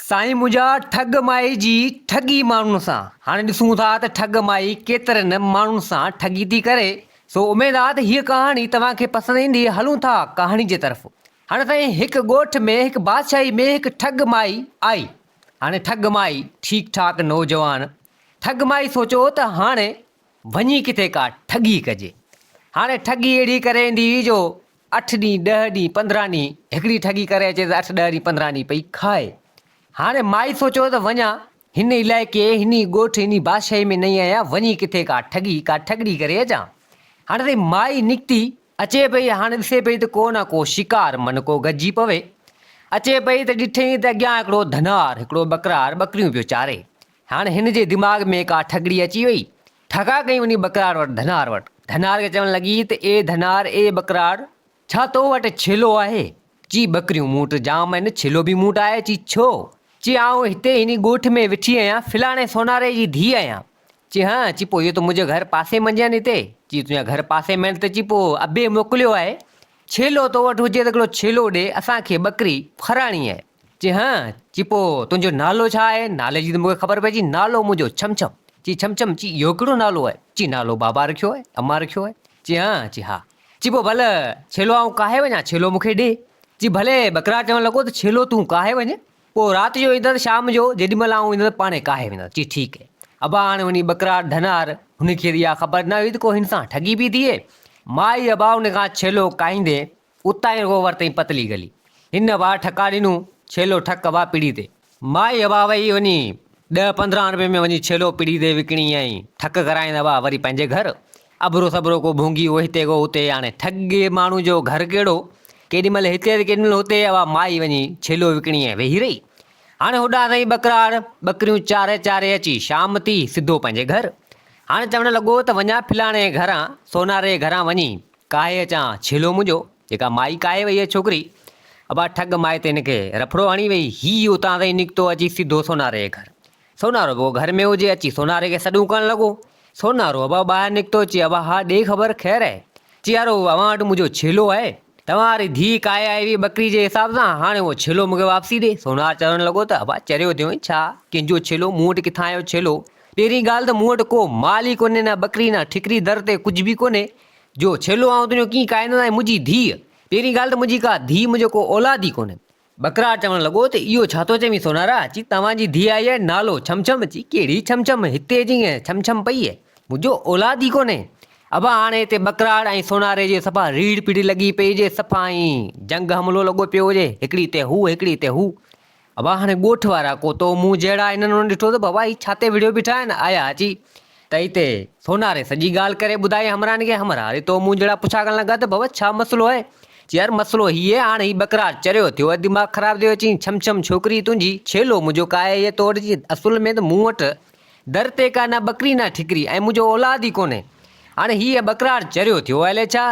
سائين منهنجا ٺڳ مائي جي ٺڳي ماڻهن سان هاڻي ڏسون ٿا ته ٺڳ مائي ڪيترن ماڻهن سان ٺڳي ٿي ڪري سو اميد آ ته هيء ڪهاڻي توهان کي پسند ايندي هلون ٿا ڪهاڻي جي طرف هاڻي سائين هڪ ڳوٺ ۾ هڪ بادشاهي ۾ هڪ ٺڳ مائي آئي هاڻي ٺڳ مائي ٺيڪ ٺاڪ نوجوان ٺڳ مائي سوچيو ته هاڻي وڃي ڪٿي ڪا ٺڳي ڪجي هاڻي ٺڳي اهڙي ڪري ايندي هئي جو اٺ ڏينهن، ڏهه ڏينهن، 15 ڏينهن، هڪڙي ٺڳي ڪري اچي ته اٺ ڏهه ڏينهن 15 ڏينهن پئي کائي. هاڻي مائي سوچيو ته وڃان، هن علائقي، هن ئي ڳوٺ، هن ئي بادشاهي ۾ نئين آهيان، وڃي ڪٿي ڪا ٺڳي، ڪا ٺڳڙي ڪري اچان. هاڻي سائين مائي نڪتي، اچي پئي، هاڻي ڏسي پئي ته ڪو نه ڪو شڪار من ڪو گڏجي پوي. اچي پئي ته ڏٺئين ته اڳيان هڪڙو ڌنار، هڪڙو ٻڪرار ٻڪريون پيو چاري. هاڻي هن جي دماغ ۾ ڪا ٺڳڙي اچي وئي. ٺڪا ڪئي وڃي ٻڪراڙ وٽ ڌنار وٽ. ڌنار کي چوڻ لڳي ته اي ڌنار اي ٻڪراڙ! ڇا تو وٽ ڇيلو آهي؟ چي ٻڪريون مون وٽ جام آهن، ڇيلو به مون وٽ آهي. چي ڇو؟ چي آئون هتي هن ڳوٺ ۾ ويٺي آهيان، فلاڻي سوناري جي ڌيء آهيان. چي هان؟ چي پوء اهو ته منهنجو گهر پاسي منجهه آهن هتي. چي تنهنجا گهر پاسي ۾ آهن ته چي پوء ابي موڪليو آهي. ڇيلو تو وٽ هجي ته هڪڙو ڇيلو ڏي، اسان کي ٻڪري ڦراڻي آهي. چي هان، چي پوء تنهنجو نالو ڇا آهي؟ نالي جي ته مون کي خبر پئجي، نالو منهنجو ڇم ڇم. چي ڇم ڇم، چي اهو ڪهڙو نالو آهي؟ چي نالو بابا رکيو آهي، امان رکيو آهي. چي هان، چي ها. چي پوء ڀل ڇيلو آئون ڪاهي وڃان، ڇيلو مون کي ڏي. چي ڀلي، ٻڪرار چوڻ لڳو ته ڇيلو تون ڪاهي وڃ، پوء رات جو ايندس شام جو جيڏي مهل آئون ايندس پاڻهي ڪاهي ويندس. چي ٺيڪ آهي. ابا هاڻي وڃي ٻڪرار ڌنار، هن کي ته اها خبر نه هئي ته ڪو هن سان ٺڳي پئي ٿئي. مائي ابا ان کان ڇيلو ڪاهيندي اتان ئي رڳو ورتئين پتلي گلي. هن ابا ٺڪا ڏنو، ڇيلو ٺڪ ابا پڙي تي. مائي ابا وئي وڃي ڏهه 15 روپين ۾ وڃي ڇيلو پڙي تي وڪڻي ۽ ٺڪ ڪرائين ابا وري پنهنجي گهر. اڀرو سڀرو ڪو ڀونگي هو هتي ڪو هتي هاڻي ٺڳي ماڻهو جو گهر ڪهڙو، ڪيڏي مهل هتي ته ڪيڏي مهل هتي ابا مائي وڃي ڇيلو وڪڻي ۽ ويهي رهي. هاڻي هوڏانهن سائين ٻڪراڙ ٻڪريون چاري چاري اچي شام ٿي سڌو پنهنجي گهر. هاڻي چوڻ لڳو ته وڃان فلاڻي گهران سوناري جي گهران وڃي ڪاهي اچان ڇيلو منهنجو، جيڪا مائي ڪاهي وئي هئي ڇوڪري، ابا ٺڳ مائي ته هن کي رڦڙو هڻي وئي، هي اتان تائين نڪتو اچي سڌو سوناري جي گهر. سونارو به گهر ۾ هجي، اچي سوناري کي سڏون ڪرڻ لڳو. سونارو ابا ٻاهر نڪتو، چي ابا ها ڏي خبر خير آهي؟ چي يارو اوهان وٽ منهنجو ڇيلو آهي، توهان واري ڌيء ڪاهي آئي هئي ٻڪري جي حساب سان، هاڻي اهو ڇيلو مون کي واپسي ڏي. سونار چوڻ لڳو ته ابا چريو ٿيو آهين ڇا، ڪنهن جو ڇيلو، مون وٽ ڪٿان آيو ڇيلو؟ پهرين ڳالهه ته مون وٽ ڪو مال ئي ڪونهي، نه ٻڪري نه ٺڪري، در تي ڪجهه به ڪونهي، جو ڇيلو آئون تنهنجو ڪيئن ڪاهيندس ۽ منهنجي ڌيء، پهرين ڳالهه ته منهنجي ڪا ڌيء منهنجو ڪو اولاد ئي ڪونهي. ٻڪرار چوڻ لڳو ته اهو ڇا ٿو چوين سونارا؟ چي توهان جي ڌيء آئي آهي نالو ڇم ڇم، چي ڪهڙي ڇم ڇم، هتي اچي ائين ڇم ڇم پئي آهي، منهنجو اولاد ئي ڪونهي. ابا هاڻي هتي ٻڪراڙ ۽ سوناري جي صفا ريڙهه پيڙهه لڳي پئي هجي، صفا ائين جنگ حملو لڳو پيو هجي، هڪڙي تي هو هڪڙي تي هو. ابا هاڻي ڳوٺ وارا ڪو تو مون جهڙا هنن انهن ڏٺو ته بابا هي ڇا تي وڙهيو بيٺا آهن آيا اچي ته هتي سوناري سڄي ڳالهه ڪري ٻڌائي همراهن کي همراهه وري تو مون جهڙا پڇا ڪرڻ لڳا ته بابا ڇا مسئلو آهي چي يار مسئلو هي آهي هاڻي هي ٻڪرار چريو ٿيو آهي دماغ خراب ٿيو چي ڇم ڇم ڇوڪري تنهنجي ڇيلو منهنجو ڪاهي هي تو وٽ چي اصل ۾ ته مون وٽ در تي ڪا نه ٻڪري نه ٺڪري ۽ منهنجو اولاد ئي ڪونهي. هاڻي هيء ٻڪراڙ چريو ٿيو آهي الائي ڇا؟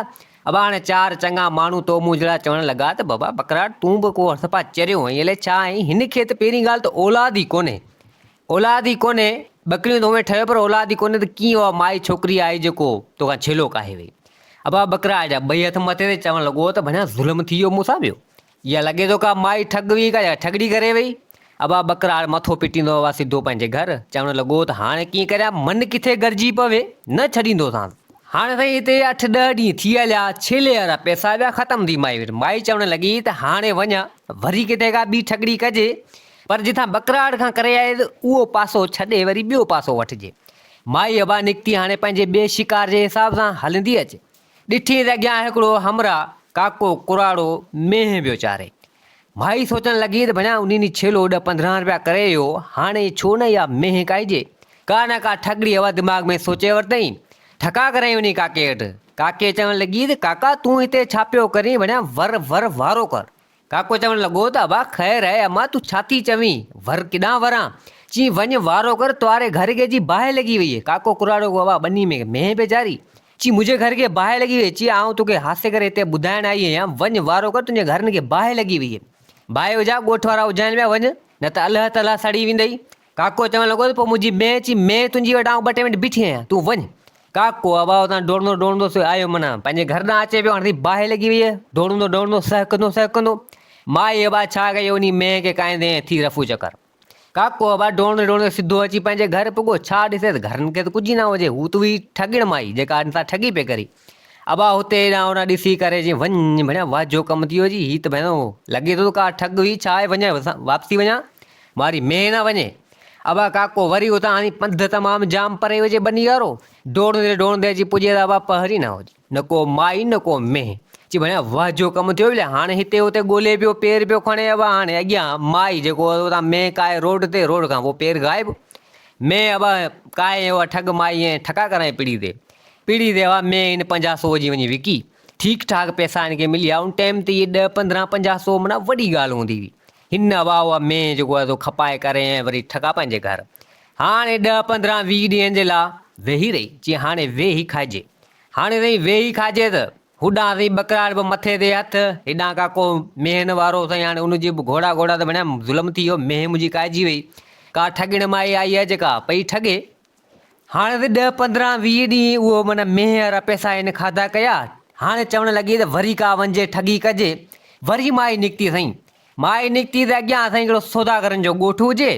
ابا هاڻي چار چڱا ماڻهو تو مون جهڙا چوڻ لڳا ته بابا ٻڪراڙ تون به ڪو صفا چريو آهين الائي ڇا آهين؟ هن کي ته پهرين ڳالهه ته اولاد ئي ڪونهي. اولاد ئي ڪونهي، ٻڪريون ته هونئن ٺهيو پر اولاد ئي ڪونهي ته ڪيئن اها مائي ڇوڪري آئي جيڪو توکان ڇيلو ڪاهي وئي. ابا ٻڪراڙ جا ٻئي هٿ مٿي تي چوڻ لڳو ته ڀڃان ظلم ٿي ويو مون سان ٻيو. يا لڳي ٿو ڪا مائي ٺڳ هئي ڪا يا ٺڳڙي ڪري وئي. ابا ٻڪرار مٿو پٽيندو ابا سڌو پنهنجي گهر. چوڻ لڳو ته هاڻي ڪيئن ڪريان من ڪٿي گرجي پوي نه ڇڏيندوسانس. هاڻي سائين هتي اٺ ڏهه ڏينهن ٿي هليا ڇيلي وارا پئسا ويا ختم ٿي مائي وٽ. مائي چوڻ لڳي ته هاڻي وڃان وري ڪٿي ڪا ٻي ٺڳڙي ڪجي پر جتان ٻڪراڙ کان ڪري آيس اهو پاسو ڇڏي وري ٻيو پاسو وٺجي. مائي ابا نڪتي هاڻي پنهنجي ٻئي شڪار جي حساب سان هلندي اچ. ڏٺي ته اڳيان هڪڙو همراهه ڪاڪو ڪراڙو مينهن پيو چاري. مائي سوچڻ لڳي ته ڀڃان انهي ڇيلو ڏهه 15 رپيا ڪري ويو، هاڻي ڇو نه اها مينهن ڪاهجي. ڪا نه ڪا ٺڳڙي هوا دماغ ۾ سوچي ورتائين. ٺڪا ڪرايائين انهي ڪاڪي وٽ. ڪاڪي چوڻ لڳي ته ڪاڪا تون هتي ڇا پيو ڪرين ڀڃان ور ور وارو ڪر. ڪاڪو چوڻ لڳو ته ابا خير آهي امان تون ڇا ٿي چوين، ور ڪيڏانهن وران؟ چيائين وڃ وارو ڪر تواري گهر کي جي باهه لڳي وئي. ڪاڪو ڪراڙو ڪو ابا ٻني ۾ مينهن پئي چاري. چيائين منهنجي گهر کي باهه لڳي وئي. چيائين آئون توکي هاسي ڪري هتي ٻڌائڻ آئي آهيان وڃ وارو ڪر تنهنجي گهرن کي باهه لڳي وئي. باهه اجها ڳوٺ وارا اجهائين پيا وڃ نه ته الهه تلهه سڙي ويندئي. ڪاڪو چوڻ لڳو ته پوء منهنجي مينهن چي مينهن تنهنجي وٽ آئون ٻه ٽي منٽ بيٺي آهيان تون وڃ. ڪاڪو ابا اتان ڊوڙندو ڊوڙندو سو آيو معنيٰ پنهنجي گهر ڏانهن اچي پيو هاڻي باهه لڳي وئي آهي ڊوڙندو ڊوڙندو سهڪندو سهڪندو مائي ابا ڇا ڪيو انهي مينهن کي ڪاهيندي ۽ ٿي رفو چڪر. ڪاڪو ابا ڊوڙندي ڊوڙندي سڌو اچي پنهنجي گهر پڳو. ڇا ڏسي ته گهرن کي ته ڪجهه ئي نه هجي. هو ته هئي ٺڳڻ مائي جيڪا هن سان ٺڳي پئي ڪري. ابا هتي هيڏانهن هوڏانهن ڏسي ڪري چي وڃ ڀڻيا واهه جو ڪم ٿي ويو جي هي ته ڀيڻو لڳي ٿو ته ڪا ٺڳ هئي ڇا آهي وڃان واپسي وڃان ماري مينهن نه وڃي. ابا ڪاڪو وري اتان هڻي پنڌ تمام جام پري هجي ٻني وارو. ڊوڙندي ڊوڙندي اچي پڄي ته ابا پهر ئي نه هجي. نه ڪو مائي نه ڪو مينهن. چي ڀڻيا واهه جو ڪم ٿيو ٻلي هاڻي هتي هتي ڳولي پيو پير پيو کڻي ابا هاڻي اڳيان مائي جيڪو اتان مينهن ڪاهي روڊ تي روڊ کان پوء پير غائب. مينهن ابا ڪاهي اها ٺڳ مائي ۽ ٺڪا ڪرائين پڙي تي. پڙي تي اها مينهن هن 50 سو جي وڃي وڪي. ٺيڪ ٺاڪ پئسا هن کي مليا. ان ٽيم تي اهي ڏهه 15 50 سو معنيٰ وڏي ڳالهه هوندي هئي. هن ابا اها مينهن جيڪو آهي سو کپائي ڪري ۽ وري ٺڪا پنهنجي گهر. هاڻي ڏهه 15 20 ڏينهن جي لا ويهي رهي. چي هاڻي ويهي کائجي. هاڻي سائين ويهي کائجي ته هوڏانهن سائين ٻڪرار به مٿي تي هٿ، هيڏانهن ڪاڪو مينهن وارو سائين هاڻي ان جي به گهوڙا گهوڙا ته بڻيا ظلم ٿي ويو مينهن منهنجي ڪائجي وئي. ڪا ٺڳڻ مائي آئي آهي جيڪا پئي ٺڳي. هاڻي ته ڏهه 15 20 ڏينهن اهو معنيٰ مينهن وارا پئسا هن کاڌا ڪيا. هاڻي چوڻ لڳي ته وري ڪا وڃجي ٺڳي ڪجي. وري مائي نڪتي سائين. مائي نڪتي ته اڳيان سائين هڪڙو سوداگرن جو ڳوٺ هجي.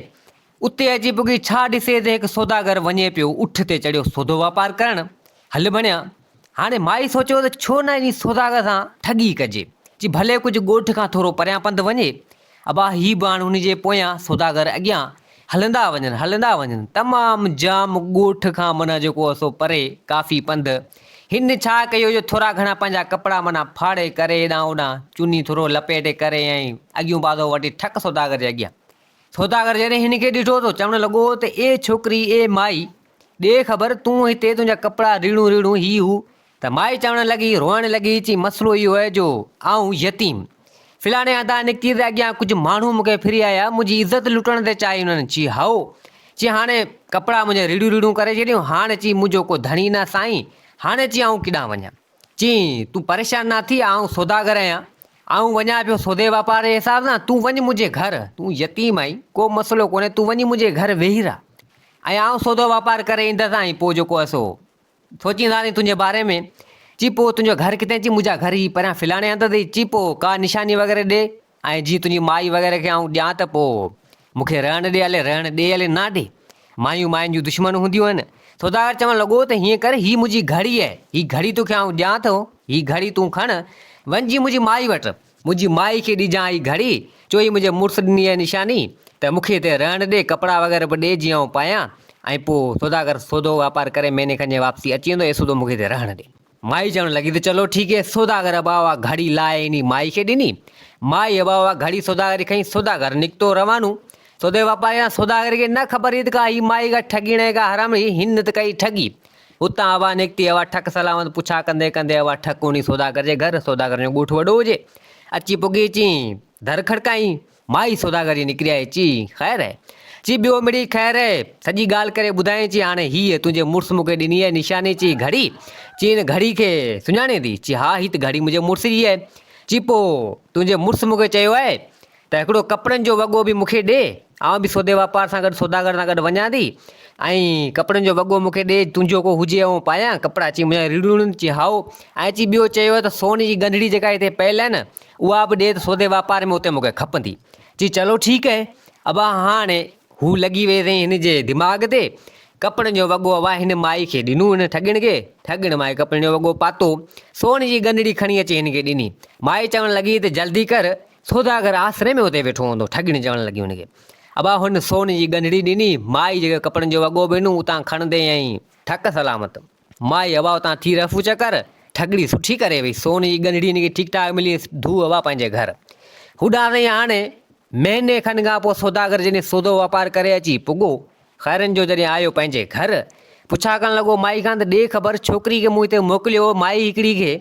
اتي اچي پڳي ڇا ڏسي ته هڪ سوداگر وڃي پيو اٺ تي چڙهيو سودو واپار ڪرڻ. هل بڻيا. هاڻي مائي سوچيو ته ڇو نه انهي سوداگر سان ٺڳي ڪجي. چي ڀلي ڪجهه ڳوٺ کان ٿورو پريان پنڌ وڃي. ابا هي به هاڻ هن جي پويان سوداگر اڳيان هلندا وڃن هلندا وڃن. تمام جام ڳوٺ کان معنيٰ جيڪو هو سو پري ڪافي پنڌ. هن ڇا ڪيو جو ٿورا گهڻا پنهنجا ڪپڙا معنيٰ ڦاڙي ڪري هيڏانهن هوڏانهن چوني ٿورو لپيٽي ڪري ۽ اڳيون پاسو وٺي ٺڪ سوداگر جي اڳيان. سوداگر جڏهن هن کي ڏٺو ته چوڻ لڳو ته اي ڇوڪري، اي مائي، ڏي خبر، تون هتي تنهنجا ڪپڙا ريڙهون ريڙهون هي هو ته مائي چوڻ لڳي، روئڻ لڳي، چي مسئلو اهو آهي جو آئون يتيم. فلاڻي هنڌان نڪتي ته اڳيان ڪجهه ماڻهو مون کي ڦري آيا، منهنجي عزت لٽڻ تي چاهي انهن چي هائو، چي هاڻي ڪپڙا منهنجا ريڙهيون ريڙهيون ڪري ڇڏيون، هاڻ چي منهنجو ڪو ڌڻي نه سائين، هاڻي چي آئون ڪيڏانهن وڃان؟ چيائين، تون پريشان نه ٿي، آئون سوداگر آهيان. آئون وڃان پيو سودي واپار جي حساب سان، تون وڃ منهنجي گهر، تون يتيم آهين، ڪو مسئلو ڪونهي، تون وڃي منهنجي گهر ويهي رهه ۽ آئون سودو واپار ڪري ايندس ۽ پوء جيڪو آهي سو سوچينداسين تنهنجي باري ۾. چي، پوء تنهنجو گهر ڪٿي آهي؟ چي، منهنجا گهر هي پريان فلاڻي هنڌ تي. چي، پوء ڪا نشاني وغيره ڏي ۽ جي تنهنجي مائي وغيره کي آئون ڏيان ته پوء مون کي رهڻ ڏي، الي رهڻ ڏي الي نه ڏي. مايون ماين جون دشمن هونديون آهن. سوداگر چوڻ لڳو ته هيئن ڪر، هي منهنجي گهڙي آهي، هي گهڙي توکي آئون ڏيان ٿو، هي گهڙي تون کڻ، وڃجي منهنجي مائي وٽ، منهنجي مائي کي ڏجان هي گهڙي، چو هي منهنجي مڙس ڏني آهي نشاني، ته مون کي هتي رهڻ ڏي، ڪپڙا وغيره به ڏي جيئن آئون پايان، ۽ پوء سوداگر سودو واپار ڪري مهيني کن جي واپسي اچي ويندو، ايسودو مون کي هتي رهڻ ڏي. مائي چوڻ لڳي ته چلو ٺيڪ هي. سوداگر ابا اها گهڙي لاهي انهي مائي کي ڏني. مائي ابا اها گهڙي سوداگر کي کنئي. سوداگر نڪتو روانو. سودي واپاري سان سوداگر کي نه خبر هئي ته ڪا هي مائي ڪا ٺڳيڻ آهي ڪا حرامڻي. هن ته ڪئي ٺڳي. اتان اها نڪتي اها ٺڪ سلامت پڇا ڪندي ڪندي اها ٺڪ انهي سوداگر جي گهر. سوداگر جو ڳوٺ وڏو هجي. اچي پڳي چي در کڙڪائين. مائي سوداگر جي نڪري آئي، چي، خير اهي؟ چي، ٻيو مڙئي خير اهي. سڄي ڳالهه ڪري ٻڌايائين، چي، هاڻي هيء تنهنجي مڙس مون کي ڏني آهي نشاني، چي، گهڙي؟ چي، هن گهڙي کي سڃاڻين ٿي؟ چي، ها، هي ته گهڙي منهنجي مڙس جي آهي. چي، پوء تنهنجي مڙس مون کي چيو آهي ته هڪڙو ڪپڙن جو وڳو به مون کي ڏي، آئون به سودي واپار سان گڏ سوداگر سان گڏ وڃان ٿي ۽ ڪپڙن جو وڳو مون کي ڏي، تنهنجو ڪو هجي آئون پايان، ڪپڙا چي منهنجا ريڙهيون آهن، چي، هائو. ۽ چي، ٻيو چيو آهي ته سون جي ڳنڍڙي جيڪا هتي پيل آهي نه، اها به ڏي ته سودي واپار ۾ اتي مون کي کپندي. چي چلو ٺيڪ اهي. ابا هاڻي هو لڳي وئي سائين هن جي دماغ تي. ڪپڙن جو وڳو ابا هن مائي کي ڏنو هن ٺڳڻ کي. ٺڳڻ مائي ڪپڙن جو وڳو پاتو. سون جي ڳنڍڙي کڻي اچي هن کي ڏني. مائي چوڻ لڳي ته جلدي ڪر سوداگر آسري ۾ اتي ويٺو هوندو. ٺڳڻ چوڻ لڳي هن کي. ابا هن سون جي ڳنڍڙي ڏني. مائي جيڪو ڪپڙن جو وڳو به ڏنو اتان کڻندي ۽ ٺڪ سلامت. مائي هوا اتان ٿي رفو چڪر، ٺڳڙي سٺي ڪري وئي، سون جي ڳنڍڙي هن کي ٺيڪ ٺاڪ ملي، ڌو هوا پنهنجي گهر. هوڏانهن سائين هاڻي مهيني کن کان پوء سوداگر جڏهن سودو واپار ڪري اچي پڳو، خيرن جو جڏهن آيو پنهنجي گهر، پڇا ڪرڻ لڳو مائي کان ته ڏي خبر ڇوڪري کي مون هتي موڪليو هو مائي هڪڙي کي،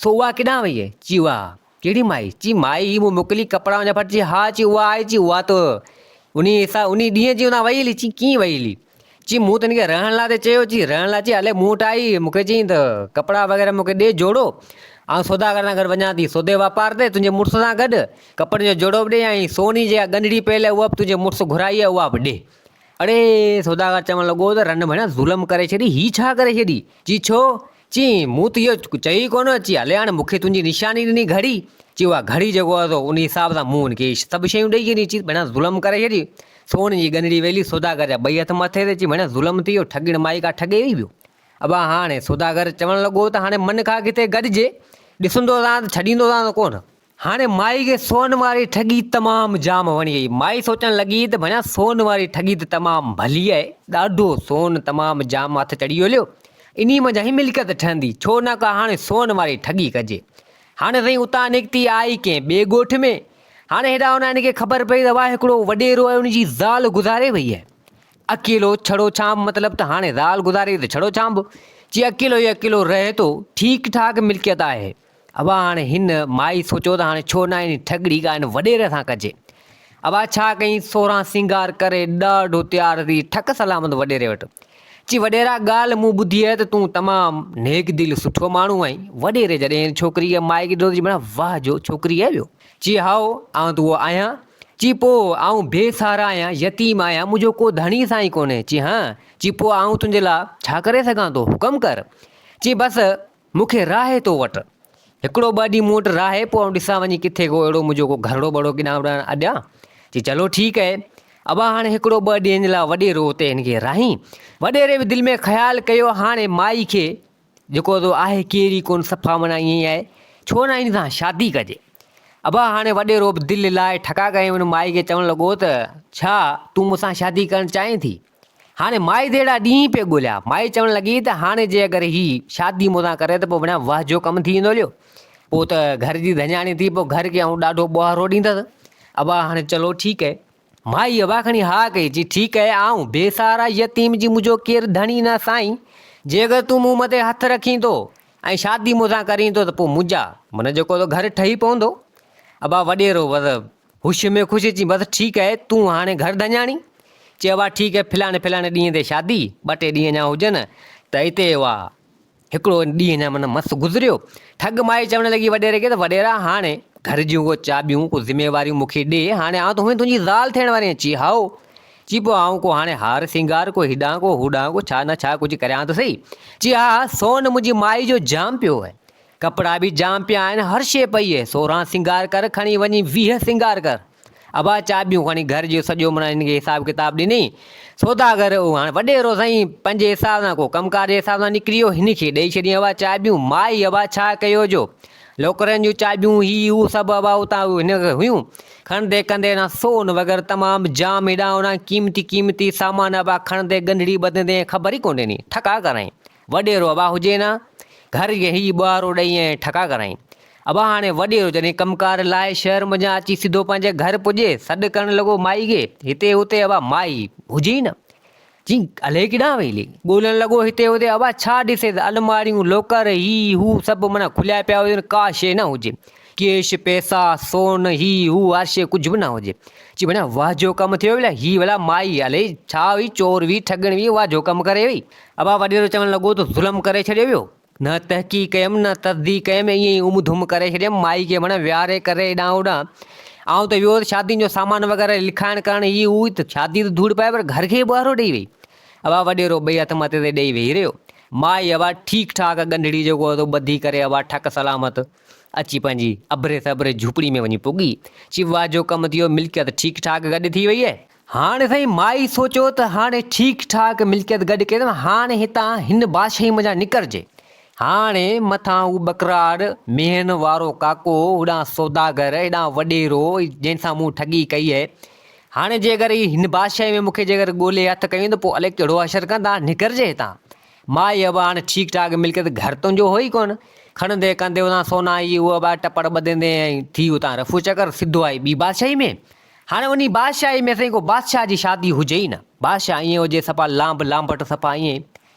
سو اها ڪيڏانهن وئي؟ چي اها ڪهڙي مائي؟ چي مائي هي مون موڪلي ڪپڙا وڃا ڦٽ، چي ها، چي اها آئي، چي اها ته انهي حساب انهي ڏينهن جي اتان وئي هلي، چي ڪيئن وئي هلي؟ چي مون ته هن کي رهڻ لاء ته چيو، چي رهڻ لاء، چي هلي مون وٽ آئي، مون کي چيائين ته ڪپڙا وغيره مون کي ڏي جوڙو، آئون سوداگر سان گڏ وڃان ٿي سودي واپار تي تنهنجي مڙس سان گڏ، ڪپڙن جو جوڙو به ڏي ۽ سوني جيڪا ڳنڍڙي پيل آهي اها به تنهنجي مڙس گهرائي آهي اها به ڏي. اڙي سوداگر چوڻ لڳو ته رن ڀڻيا ظلم ڪري ڇڏي، هي ڇا ڪري ڇڏي؟ چي ڇو؟ چي، مون ته اهو چيو ئي ڪونه. چي، هلي هاڻي مون کي تنهنجي نشاني ڏني گهڙي. چي، اها گهڙي جيڪو آهي سو ان حساب سان مون هن کي سڀ شيون ڏئي ڇڏيون. چي، ڀيڻا ظلم ڪري ڇڏي. سون جي ڳنڍڙي ويلي سوداگر جا ٻئي هٿ مٿي تي چي ڀڻيا ظلم ٿي ويو ٺڳڻ مائي ڪا ٺڳي وئي ويو. ابا هاڻي سوداگر چوڻ لڳو ته هاڻي من کان ڪٿي گڏجي ڏسندو رهان ته ڇڏيندو رهان ته ڪونه. هاڻي مائي کي سون واري ٺڳي تمام جام وڻي وئي. مائي سوچڻ لڳي ته ڀڻيا سون واري ٺڳي ته تمام ڀلي آهي، ڏاڍو سون تمام جام هٿ چڙهي هليو، انهي منجهان ئي ملڪيت ٺهندي، ڇو نه ڪا هاڻي سون واري ٺڳي ڪجي. هاڻي سائين اتان نڪتي آئي ڪنهن ٻئي ڳوٺ ۾. هاڻي هيڏانهن هوڏانهن هن کي خبر پئي ته واهه هڪڙو وڏيرو آهي ان جي زال گذاري وئي آهي. اڪيلو ڇڙو ڇانب مطلب ته هاڻي زال گذاري وئي ته ڇڙو ڇانب. چي اڪيلو ئي اڪيلو رهي ٿو، ٺيڪ ٺاڪ ملڪيت آهي. ابا هاڻي هن مائي سوچيو ته هاڻي ڇو نه ان ٺڳڙي ڪا هن وڏيري سان ڪجي. ابا ڇا ڪيائين سورهن سينگار ڪري ڏاڍو تيار ٿي ٺڪ سلامت وڏيري وٽ. چي وڏيرا ڳالهه مون ٻڌي آهي ته تون تمام نيڪ دل سٺو ماڻهو آهين. وڏيري جڏهن هن ڇوڪريء مائي کي ڏٺو ته چي ڀيڻا واهه جو ڇوڪري آهي ويو. چي هائو آئون ته اهو آهيان. چي پوء آئون بي سهارا آهيان يتيم آهيان منهنجو ڪو ڌڻي سائين ڪونهي. چي هان. چي پوء آئون تنهنجي لاء ڇا ڪري سگهان ٿو حڪم ڪر. چي بس مون کي راهي تو وٽ. هڪڙو ٻه ڏينهن مون وٽ راهي، پوء آئون ڏسان وڃي ڪٿي ڪو اهڙو منهنجو ڪو گهرڙو ٻڙو ڪيڏانهن هوڏانهن اڏيان. چي چلو ٺيڪ اهي. ابا هاڻي هڪڙو ٻه ڏينهن جي لاء وڏيرو اتي هن کي راهين. وڏيري به دل ۾ خيال ڪيو هاڻي مائي کي جيڪو تو آهي ڪير ئي ڪونه صفا معنيٰ ائين ئي آهي، ڇو نه هن سان شادي ڪجي. ابا هاڻي وڏيرو به دل لائي ٺڪا ڪيائين ان مائي کي چوڻ لڳو ته ڇا تون مون سان شادي ڪرڻ چاهين ٿي؟ هاڻي مائي ته اهڙا ڏينهن پئي ڳوليا. مائي چوڻ لڳي ته هاڻي جي اگر هي شادي مون سان ڪري ته پوء بڻيا واهه جو ڪم ٿي ويندو هليو. پوء ته گهر جي ڌڃاڻي ٿي پوء گهر کي آئون ڏاڍو ٻوهارو ڏيندس. ابا هاڻي چلو ٺيڪ اهي. مائي ابا کڻي ها ڪئي چي ٺيڪ اهي آئون بي سهارا يتيم جي منهنجو ڪير ڌڻي نه سائين جي اگر تون مون مٿي هٿ رکين ٿو ۽ شادي مون سان ڪرين ٿو ته پوء منهنجا من جيڪو ته گهر ٺهي پوندو. ابا وڏيرو بس هوش ۾ خوش چي بس ٺيڪ آهي تون هاڻي گهر ڌڃاڻي. چي ابا ٺيڪ آهي فلاڻي فلاڻي ڏينهن تي شادي ٻه ٽي ڏينهن اڃا هجن ته اتي اها هڪڙو ڏينهن اڃا من مس گذريو. ٺڳ مائي چوڻ لڳي وڏيري کي ته وڏيرا هاڻي گهر جون ڪو چاٻيون ڪو ذميواريون مون کي ڏي هاڻي آئون ته هونئن تنهنجي زال ٿيڻ واري آهيان. چي هائو. چي پوء آئون ڪو هاڻي هار سينگار ڪو هيڏانهن ڪو هوڏانهن ڪو ڇا نه ڇا ڪجهه ڪريان ته سهي. چي ها ها سون منهنجي مائي جو جام پيو آهي. ڪپڙا به جام پيا آهن هر شيء پئي آهي. سورهن سينگار ڪر کڻي وڃي 20 سينگار ڪر. ابا چاٻيون کڻي گهر جو سڄو معنيٰ هن کي حساب ڪتاب ڏني. سوداگر اهو هاڻي وڏيرو سائين پنهنجي حساب سان ڪو ڪم ڪار جي حساب سان نڪري ويو هن کي ڏئي ڇڏيائين ابا چاٻيون. مائي ابا ڇا ڪيو جو لوڪرن جون چاٻيون هي هو سڀ ابا اتان هن کي هيون. کڻندي ڪندي هيڏانهن سون وغيره تمام جام هيڏانهن هوڏانهن قيمتي قيمتي سامان ابا کڻندي ڳنڍڙي ٻڌندي ۽ خبر ئي ڪونه ڏني ٺڪا ڪرائين وڏيرو ابا هجي نه گهر جي هي ٻهارو ڏئي ۽ ٺڪا ڪرائين ابا هاڻي وڏيرو جڏهن ڪم ڪار لاهي شهر منجهان اچي سڌو پنهنجي گهر پڄي سڏ ڪرڻ لڳو مائي کي هتي هتي ابا مائي هجي ئي نه چي الائي ڪيڏانهن وئي هلي. ڳولڻ لڳو هتي هتي ابا ڇا ڏسي ته الماڙيون، لوڪر، هي هو سڀ معنيٰ کليا پيا هجن ڪا شيء نه هجي. ڪيش، پئسا، سون، هي هو هر شيء ڪجهه به نه هجي. چي ڀڻيا واهه جو ڪم ٿيو ڀلا هي ڀلا مائي الائي ڇا هئي چور هئي ٺڳڻ هئي واهه جو ڪم ڪري وئي. ابا وڏيرو چوڻ لڳو ته ظلم ڪري ڇڏيو ويو. نه تحقيق ڪيم نه تصديق ڪيم ائين ئي ام ڌم ڪري ڇڏيم مائي کي معنيٰ ويهاري ڪري هيڏانهن هوڏانهن آئون ته ويو هوس شادين جو سامان وغيره لکائڻ ڪرڻ هي هو ته شادي ته ڌوڙ پائي پر گهر کي ٻهارو ڏئي وئي ابا وڏيرو ٻئي هٿ مٿي تي ڏئي ويهي رهيو مائي ابا ٺيڪ ٺاڪ ڳنڍڙي جيڪو هو ٻڌي ڪري ابا ٺڪ سلامت اچي پنهنجي اڀري سڀري جهوپڙي ۾ وڃي پڳي چي واهه جو ڪم ٿي ويو ملڪيت ٺيڪ ٺاڪ گڏ ٿي وئي آهي. هاڻ سائين مائي سوچيو ته هاڻي ٺيڪ ٺاڪ ملڪيت گڏ ڪئي اٿم، هاڻي هتان هن بادشاهي منجهان نڪرجي. هاڻي مٿان هو ٻڪراڙ، مينهن وارو ڪاڪو، هوڏانهن سوداگر، هيڏانهن وڏيرو، جنهن سان مون ٺڳي ڪئي اهي. هاڻي جيڪر هي هن بادشاهي ۾ مون کي جيڪر ڳولي هٿ ڪيون ته پوء الائي ڪهڙو حشر ڪندا، نڪرجي هتان. مائي ابا هاڻي ٺيڪ ٺاڪ ملڪيت گهر تنهنجو هو ئي ڪونه. کڻندي ڪندي اتان سونا هي هو ابا ٽپڙ ٻڌندي ۽ ٿي اتان رفو چڪر، سڌو آئي ٻي بادشاهي ۾. هاڻي انهي بادشاهي ۾ سائين ڪو بادشاهه جي شادي هجي ئي نه. بادشاهه ائين هجي صفا لانب لانبٽ صفا ائين.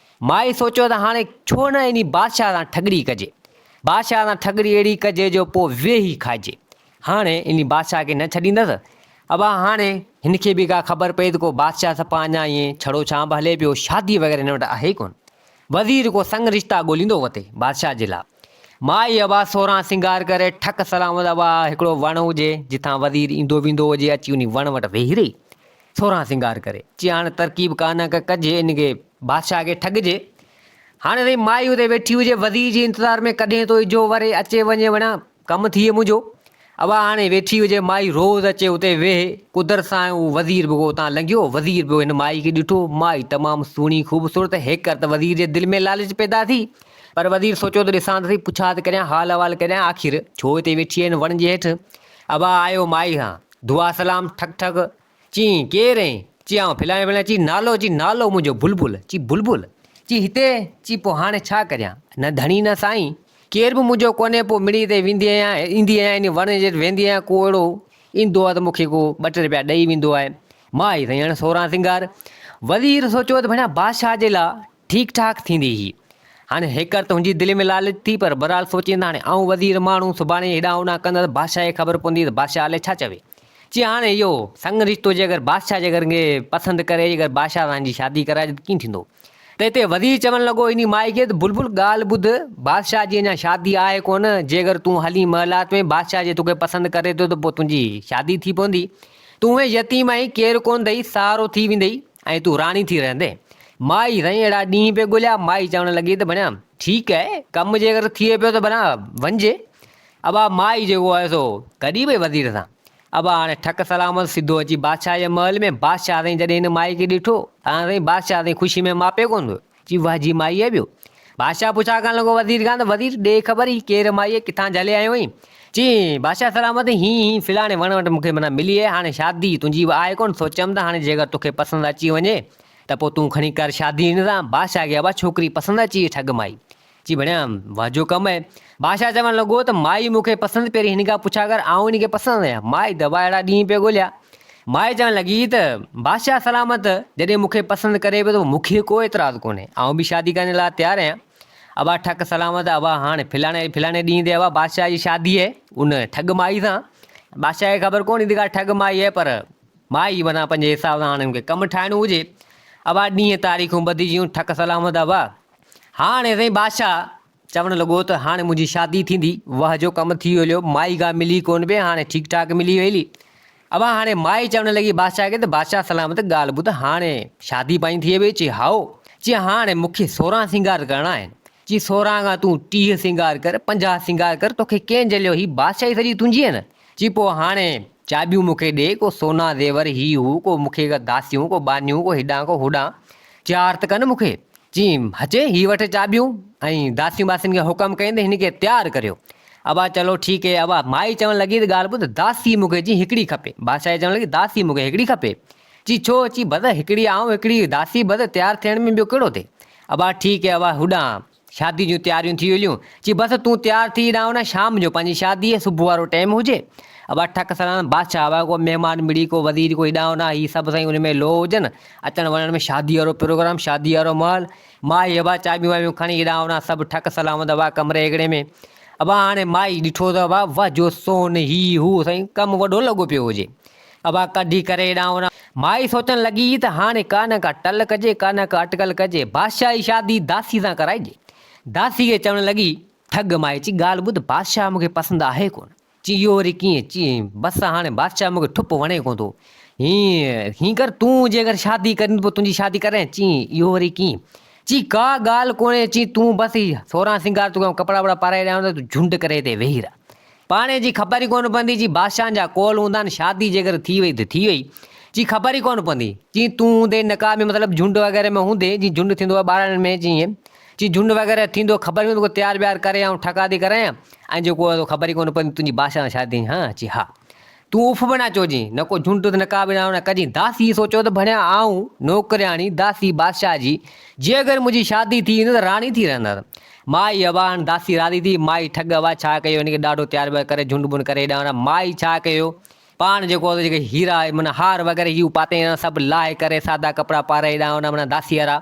مائي سوچيو ته هاڻي ڇو نه انهي بادشاهه سان ٺڳڙي ڪجي. بادشاهه سان ٺڳڙي اهڙي ڪجي جو پوء ويهي کائجي. هاڻي انهي بادشاهه کي نه ڇڏيندس. ابا هاڻي هن کي به ڪا خبر پئي ته ڪو بادشاهه صفا اڃا ائين ڇڙو ڇانب هلي پيو، شادي وغيره هن وٽ آهي ئي ڪونه. وزير ڪو سڱ رشتا ڳوليندو وتي بادشاهه جي لاء. مائي ابا سورهن سينگار ڪري ٺڪ سلامت ابا هڪڙو وڻ هجي جتان وزير ايندو ويندو هجي اچي انهي وڻ وٽ ويهي رهي سورهن سينگار ڪري چي هاڻي ترڪيب ڪا نه ڪا ڪجي ان کي بادشاهه کي ٺڳجي. هاڻي سائين مائي اتي ويٺي هجي وزير جي انتظار ۾ ڪڏهن ٿو اجهو وري اچي وڃي وڻان ڪم ٿئي منهنجو. ابا هاڻي ويٺي هجي مائي روز اچي اتي ويهي. قدرت سان اهو وزير به اتان لنگهيو. وزير به هن مائي کي ڏٺو. مائي تمام سهڻي خوبصورت. هيڪر ته وزير جي دل ۾ لالچ پيدا ٿي. پر وزير سوچيو ته ڏسان ته سهي پڇا ته ڪريان حال احوال ڪريان آخر ڇو هتي ويٺي آهي هن وڻ جي هيٺ. ابا آيو مائي سان دعا سلام ٺڪ ٺڪ. چيائين، ڪير آهين؟ چي، آئون فلاڻي فلاڻي. چي، نالو؟ چي، نالو منهنجو بلبل. چي، بلبل؟ چي، هتي؟ چي، پوء هاڻي ڇا ڪريان؟ نه ڌڻي نه سائين، ڪير به منهنجو ڪونهي، پوء مڙئي هتي ويندي آهيان، ايندي آهيان، انهي وڻ جي هيٺ ويندي آهيان، ڪو اهڙو ايندو آهي ته مون کي ڪو ٻه ٽي رپيا ڏئي ويندو آهي. مائي سائين هاڻي سورهن سينگار. وزير سوچيو ته ڀڻيا بادشاهه جي لاء ٺيڪ ٺاڪ ٿيندي هي. هاڻي هيڪر ته هن جي دل ۾ لالچ ٿي، پر بهرحال سوچين ته هاڻي آئون وزير ماڻهو سڀاڻي هيڏانهن هوڏانهن ڪندس، بادشاهه کي خبر پوندي ته بادشاهه الائي ڇا چوي. چي هاڻي اهو سڱ رشتو جيڪر بادشاهه جيڪر کي پسند ڪري جيڪر بادشاهه سان هن جي شادي ڪرائجي ته ڪيئن ٿيندو؟ ته هتي وزير چوڻ لڳو انهي مائي کي ته بلبل ڳالهه ٻڌ، بادشاهه جي اڃا شادي آهي ڪونه، جيڪر تون هلين محلات ۾ بادشاهه جي توکي پسند ڪري ٿو ته پوء تنهنجي شادي ٿي پوندي. تون هونئن يتيم آهين، ڪير ڪونه اٿئي، سهارو ٿي ويندئي ۽ تون راڻي ٿي رهندين. مائي سائين اهڙا ڏينهن پئي ڳوليا، مائي چوڻ لڳي ته ڀڻيا ٺيڪ آهي، ڪم جيڪر ٿئي پيو ته ڀلا وڃجي. ابا مائي جيڪو آهي سو گڏي پئي وزير سان. ابا هاڻي ٺڪ سلامت سڌو اچي بادشاهه جي محل ۾. بادشاهه سائين جڏهن هن مائي کي ڏٺو ته سائين بادشاهه سائين خوشي ۾ ماپي ڪونه ٿيو. چي واه جي مائي آهي ٻيو. بادشاهه پڇا ڪرڻ لڳو وزير کان ته وزير ڏي خبر هي ڪير مائي آهي ڪٿان جهلي آيو آهين. چي بادشاهه سلامت هين هين فلاڻي وڻ وٽ مون کي معنيٰ ملي آهي هاڻي شادي تنهنجي به آهي ڪونه سوچيم ته هاڻي جيڪر توکي پسند اچي وڃي ته پوء تون کڻي ڪر شادي هن سان. بادشاهه کي ابا ڇوڪري پسند اچي وئي ٺڳ مائي. چي ڀڻيا، واهه جو ڪم آهي. بادشاهه چوڻ لڳو ته مائي مون کي پسند پهرين هن کان پڇا ڪر، آئون هن کي پسند آهيان. مائي ته اهڙا ڏينهن پئي ڳوليا. مائي چوڻ لڳي ته بادشاهه سلامت جڏهن مون کي پسند ڪري پيو ته مون کي ڪو اعتراض ڪونهي. آئون به شادي ڪرڻ لاء تيار آهيان. ابا ٺڪ سلامت ابا هاڻ فلاڻي فلاڻي ڏينهن تي ابا بادشاهه جي شادي آهي ان ٺڳ مائي سان. بادشاهه کي خبر ڪونه هئي ته ڪا ٺڳ مائي آهي پر مائي معنيٰ پنهنجي حساب سان هاڻي هن کي ڪم ٺاهڻو هجي. ابا ڏينهن تاريخون ٻڌجيون ٺڪ سلامت ابا. هاڻي سائين بادشاهه چوڻ لڳو ته هاڻي منهنجي شادي ٿيندي، واهه جو ڪم ٿي ويو، مائي ڪا ملي ڪونه پئي، هاڻي ٺيڪ ٺاڪ ملي ويلي. ابا هاڻي مائي چوڻ لڳي بادشاهه کي ته بادشاهه سلامت ڳالهه ٻڌ هاڻي شادي پائين ٿئي وئي؟ چي هائو. چي هاڻي مون کي 16 سينگار ڪرڻا آهن. چي 16 کان تون 30 سينگار ڪر، 50 سينگار ڪر، توکي ڪنهن جهليو، هي بادشاهي سڄي تنهنجي آهي نه. چي پوء هاڻي چاٻيون مون کي ڏي، ڪو سونا زيور هي هو، ڪو مون کي ڪا داسيون، ڪو ٻانهيون، ڪو هيڏانهن ڪو هوڏانهن، تيار ته ڪن مون کي. چيم، هچي، هي وٺ چاٻيون ۽ داسيون باسين کي حڪم ڪيائين ته هن کي تيار ڪريو. ابا چلو ٺيڪ هي. ابا مائي چوڻ لڳي ته ڳالهه ٻڌ، داسي مون کي چي هڪڙي کپي. بادشاهه چوڻ لڳي، داسي مون کي هڪڙي کپي. چي ڇو؟ چي بس هڪڙي آئون هڪڙي داسي بس تيار ٿيڻ ۾ ٻيو ڪهڙو ٿئي. ابا ٺيڪ هي ابا هوڏانهن شادي جون تياريون ٿي ويليون. چي بس تون تيار ٿي هيڏانهن نه شام جو پنهنجي شادي هي صبح وارو ٽيم هجي. ابا ٺڪ سلام بادشاهه ابا ڪو مهمان مڙي ڪو وزير ڪو هيڏانهن هوڏانهن هي سڀ سائين ان ۾ لوهه هجن. اچڻ وڃڻ ۾ شادي وارو پروگرام شادي وارو مهل. مائي ابا چاٻيون وابيون کڻي هيڏانهن هوڏانهن سڀ ٺڪ سلامت ابا ڪمري هڪڙي ۾. ابا هاڻي مائي ڏٺو ته ابا واه جو سون هي هو سائين ڪم وڏو لڳو پيو هجي. ابا ڪڍي ڪري هيڏانهن هوڏانهن. مائي سوچڻ لڳي ته هاڻي ڪا نه ڪا ٽل ڪجي، ڪا نه ڪا اٽڪل ڪجي، بادشاهه جي شادي داسي سان ڪرائجي. داسي کي چوڻ لڳي، ٺڳ مائي چي ڳالهه ٻڌ، بادشاهه مون کي پسند آهي ڪونه. چي اهو وري ڪيئن؟ چي بس هاڻي بادشاهه مون کي ٺپ وڻي ڪونه ٿو. هين هين ڪر تون جيڪر شادي ڪرين ته پوء تنهنجي شادي ڪرايان. چي اهو وري ڪيئن؟ چي ڪا ڳالهه ڪونهي، چي تون بس هي سورهن سينگار توکي آئون ڪپڙا وپڙا پارائي ڏيان ٿو، تون جهنڊ ڪري هتي ويهي رهه. پاڻي جي خبر ئي ڪونه پوندي، جي بادشاهن جا قول هوندا آهن، شادي جيڪر ٿي وئي ته ٿي وئي، جي خبر ئي ڪونه پوندي، جي تون هوندين نڪاح ۾ مطلب جهنڊ وغيره ۾ هوندين، جي جهنڊ ٿيندو آهي ٻارڙن ۾ جيئن، جي جهنڊ وغيره ٿيندو خبر ئي ڪونه پوندي، تيار ويار ڪري آئون ٺڪا ٿي ڪرايان ۽ جيڪو آهي سو خبر ئي ڪونه پوندي تنهنجي بادشاهه سان شادي ها چي ها. تون اف به نه چوجين، نه ڪو جهنڊ ته نڪاح به نه ڪجين. داسيء سوچيو ته ڀڻيا آئون نوڪرياڻي داسي بادشاهه جي، جي اگر منهنجي شادي ٿي ويندي ته راڻي ٿي رهندس. مائي ابا هاڻ داسي راضي ٿي، مائي ٺڳ ابا ڇا ڪيو هن کي ڏاڍو تيار ويار ڪري جهنڊ ٻنڊ ڪري هيڏانهن هوڏانهن مائي ڇا ڪيو پاڻ جيڪو هو جيڪي هيرا معنيٰ هار وغيره هي هو پاتائين هيڏانهن سڀ لاهي ڪري سادا ڪپڙا پارائي هيڏانهن هوڏانهن معنيٰ داسي وارا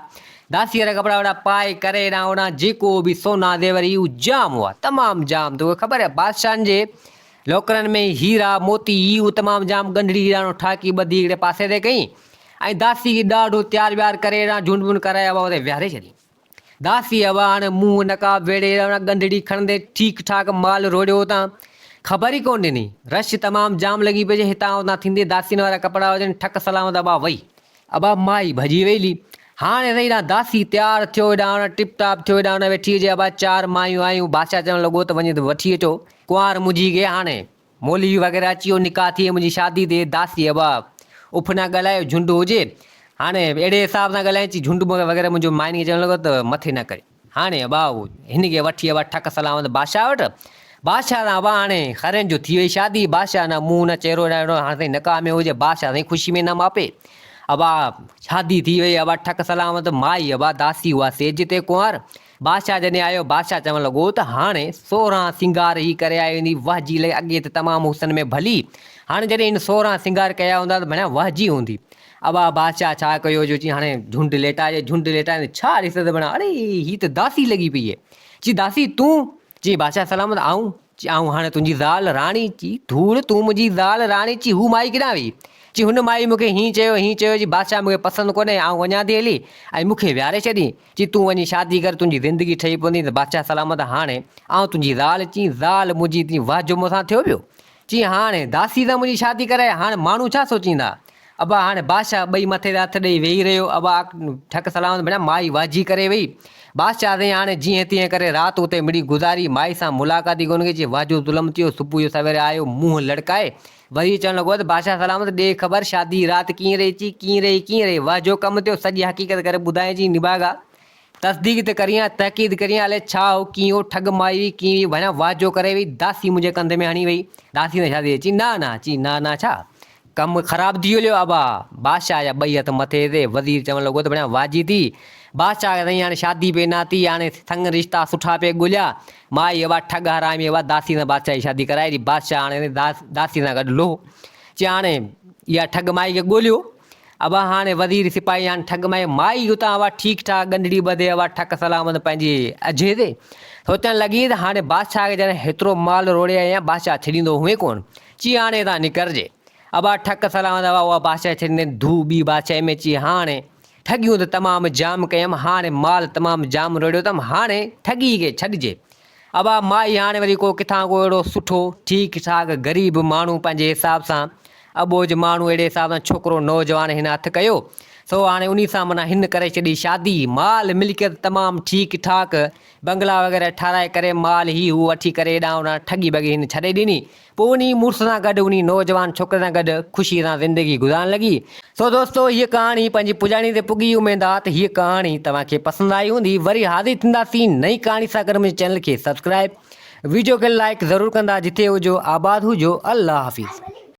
داسي وارا ڪپڙا وپڙا پائي ڪري هيڏانهن هوڏانهن جيڪو به سونا زيور هي هو جام هئا تمام جام توکي خبر آهي بادشاهن جي لوڪرن ۾ هيرا موتي هي هو تمام جام ڳنڍڙي هيڏانهن ٺاڪي ٻڌي هڪڙي پاسي تي ڪئي ۽ داسي کي ڏاڍو تيار ويار ڪري هيڏانهن جهنڊ ٻنڊ ڪرائي هوا اتي ويهاري ڇڏي. داسي اواڻ منهن نقاب ويڙهي اڻ ڳنڍڙي کڻندي ٺيڪ ٺاڪ مال روڙيو اتان خبر ئي ڪونه ڏني. رش تمام جام لڳي پئي هتان اتان ٿيندي داسين وارا ڪپڙا هجن ٺڪ سلامت ابا وئي. ابا مائي ڀڄي ويلي. هاڻي سائين هيڏانهن داسي تيار ٿيو هيڏانهن اڻ ٽپ ٽاپ ٿيو هيڏانهن هن ويٺي هجي ابا چار مايون آيون بادشاهه چوڻ لڳو ته وڃي وٺي اچو ڪنوار منهنجي کي هاڻي. مولوي وغيره اچي ويو نڪاح ٿي ويو منهنجي شادي ٿي داسي ابا اف نه ڳالهايو جهنڊ هجي هاڻي اهڙي حساب سان ڳالهائين چي جهنڊ وغيره منهنجو مائين کي چوڻ لڳو ته مٿي نه ڪري هاڻي ابا هن کي وٺي ابا ٺڪ سلامت بادشاهه وٽ بادشاهه سان ابا هاڻي خرين جو ٿي وئي شادي بادشاهه نه منهن نه چهرو اهڙو هاڻي سائين نڪاح ۾ هجي بادشاهه سائين خوشي ۾ نه ماپي ابا شادي ٿي وئي ابا ٺڪ سلامت مائي ابا داسي اها سيج تي ڪنوار بادشاهه جڏهن آيو، بادشاهه چوڻ لڳو ته هاڻي سورهن سينگار هي ڪري آئي هوندي، واه جي لڳي اڳي ته تمام حسن ۾ ڀلي، هاڻي جڏهن هن سورهن سينگار ڪيا هوندا ته ڀڻيا واه جي هوندي. ابا بادشاهه ڇا ڪيو جو چي هاڻي جهنڊ ليٽائجي، جهنڊ ليٽائيندي ڇا ڏسي ته ڀڻيا اڙي هي ته داسي لڳي پئي اهي. چي داسي تون؟ چي بادشاهه سلامت آئون؟ چي آئون هاڻي تنهنجي زال راڻي؟ چي ڌوڙ تون منهنجي زال راڻي؟ چي هو مائي ڪيڏانهن وئي؟ چي هن مائي مون کي هيئن چيو هيئن چيو چي بادشاهه مون کي پسند ڪونهي آئون وڃان ٿي هلي ۽ مون کي ويهاري ڇڏين. چي تون وڃي شادي ڪر تنهنجي زندگي ٺهي پوندي ته بادشاهه سلامت هاڻي آئون تنهنجي زال چي زال منهنجي تين واه جو مون سان ٿيو پيو چي هاڻي داسي سان منهنجي شادي ڪرائي هاڻي ماڻهو ڇا سوچيندا ابا هاڻي بادشاهه ٻئي مٿي تي هٿ ڏئي ويهي رهيو ابا ٺڪ سلامت ڀيڻا مائي واجهي ڪري وئي بادشاهه سائين هاڻي جيئن تيئن ڪري رات اتي مڙي گذاري مائي سان ملاقات ئي ڪونه ڪئي چي واه جو ظلم ٿيو صبح جو سويري آيو منهن لڙڪائي وري چوڻ لڳو ته بادشاهه سلامت ڏي خبر شادي جي رات ڪيئن رهي چي ڪيئن رهي ڪيئن رهي واه جو ڪم ٿيو سڄي حقيقت ڪري ٻڌائين چي نڀاڳا تصديق ته ڪريان تحقيق ڪريان الائي ڇا هو ڪيئن هو ٺڳ مائي هئي ڪيئن هئي ڀانيان واه جو ڪري وئي داسي منهنجي ڪنڌ ۾ هڻي وئي داسي سان شادي چي نه نه چي نه نه ڇا ڪم خراب ٿي هليو ابا بادشاهه جا ٻئي هٿ مٿي تي وزير چوڻ لڳو ته ڀانيان واجي ٿي بادشاهه کي سائين هاڻي شادي پئي نه ٿي هاڻي سڱ رشتا سٺا پئي ڳوليا مائي اها ٺڳ حرامي اها داسي سان بادشاهه جي شادي ڪرائي ڏي. بادشاهه هاڻي داسي سان گڏ لهو. چي هاڻي اها ٺڳ مائي کي ڳوليو. ابا هاڻي وزير سپاهي هاڻي ٺڳ مائي مائي اتان اها ٺيڪ ٺاڪ ڳنڍڙي ٻڌي اها ٺڪ سلامت پنهنجي اجهي تي سوچڻ لڳي ته هاڻي بادشاهه کي جڏهن هيترو مال روڙي آئي آهيان بادشاهه ڇڏيندو هئين ڪونه. چي هاڻي هتان نڪرجي. ابا ٺڪ سلامت اها اها بادشاهي ڇڏيندي ڌو ٻي بادشاهي ۾ چي هاڻي ٺڳيون ته تمام جام ڪيم، هاڻي مال تمام جام روڙيو اٿم، هاڻي ٺڳي کي ڇڏجي. ابا مائي هاڻي وري ڪو ڪٿان ڪو اهڙو سٺو، ٺيڪ ٺاڪ، غريب ماڻهو پنهنجي حساب سان، اٻوجهه ماڻهو اهڙي حساب سان ڇوڪرو نوجوان هن هٿ ڪيو، سو هاڻي انهي سان معنيٰ هن ڪري ڇڏي شادي، مال ملڪيت تمام ٺيڪ ٺاڪ، بنگلا وغيره ٺاهرائي ڪري مال هي هو وٺي ڪري هيڏانهن هوڏانهن ٺڳي ٻڳي هن ڇڏي ڏني. پوء انهي مڙس سان گڏ انهي نوجوان ڇوڪري سان گڏ خوشي سان زندگي گذارڻ لڳي. سو دوستو هيء ڪهاڻي پنهنجي پڄاڻي تي پڳي اميد آ ته هيء ڪهاڻي توهان کي پسند آئي هوندي وري حاضر ٿينداسين نئين ڪهاڻي سان گڏ منهنجي چينل کي سبسڪرائب ويڊيو کي لائيڪ ضرور ڪندا جتي هجو آباد هجو الله حافظ.